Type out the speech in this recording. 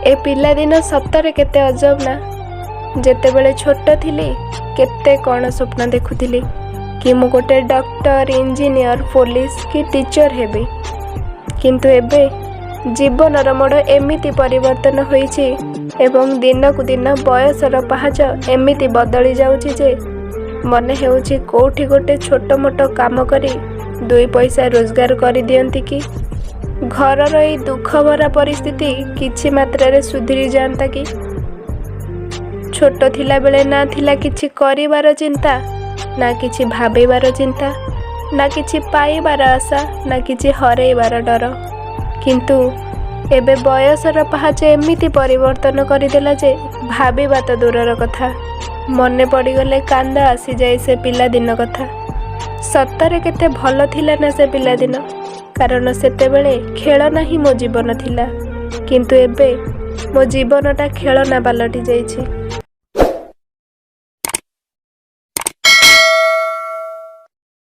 ଏ ପିଲାଦିନ ସତରେ କେତେ ଅଜବ ନା? ଯେତେବେଳେ ଛୋଟ ଥିଲି, କେତେ କ'ଣ ସ୍ୱପ୍ନ ଦେଖୁଥିଲି କି ମୁଁ ଗୋଟେ ଡକ୍ଟର, ଇଞ୍ଜିନିୟର, ପୋଲିସ କି ଟିଚର ହେବି। କିନ୍ତୁ ଏବେ ଜୀବନର ମୋଡ଼ ଏମିତି ପରିବର୍ତ୍ତନ ହୋଇଛି ଏବଂ ଦିନକୁ ଦିନ ବୟସର ପାହାଚ ଏମିତି ବଦଳି ଯାଉଛି ଯେ ମନେ ହେଉଛି କୋଉଠି ଗୋଟେ ଛୋଟ ମୋଟ କାମ କରି ଦୁଇ ପଇସା ରୋଜଗାର କରିଦିଅନ୍ତି କି, ଘରର ଏଇ ଦୁଃଖ ଭରା ପରିସ୍ଥିତି କିଛି ମାତ୍ରାରେ ସୁଧୁରି ଯାଆନ୍ତା କି। ଛୋଟ ଥିଲାବେଳେ ନା ଥିଲା କିଛି କରିବାର ଚିନ୍ତା, ନା କିଛି ଭାବିବାର ଚିନ୍ତା, ନା କିଛି ପାଇବାର ଆଶା, ନା କିଛି ହରେଇବାର ଡର। କିନ୍ତୁ ଏବେ ବୟସର ପାହାଚ ଏମିତି ପରିବର୍ତ୍ତନ କରିଦେଲା ଯେ ଭାବିବା ତ ଦୂରର କଥା, ମନେ ପଡ଼ିଗଲେ କାନ୍ଦ ଆସିଯାଏ ସେ ପିଲାଦିନ କଥା। ସତରେ କେତେ ଭଲ ଥିଲା ନା ସେ ପିଲାଦିନ? କାରଣ ସେତେବେଳେ ଖେଳନା ହିଁ ମୋ ଜୀବନ ଥିଲା, କିନ୍ତୁ ଏବେ ମୋ ଜୀବନଟା ଖେଳନା ପାଲଟି ଯାଇଛି।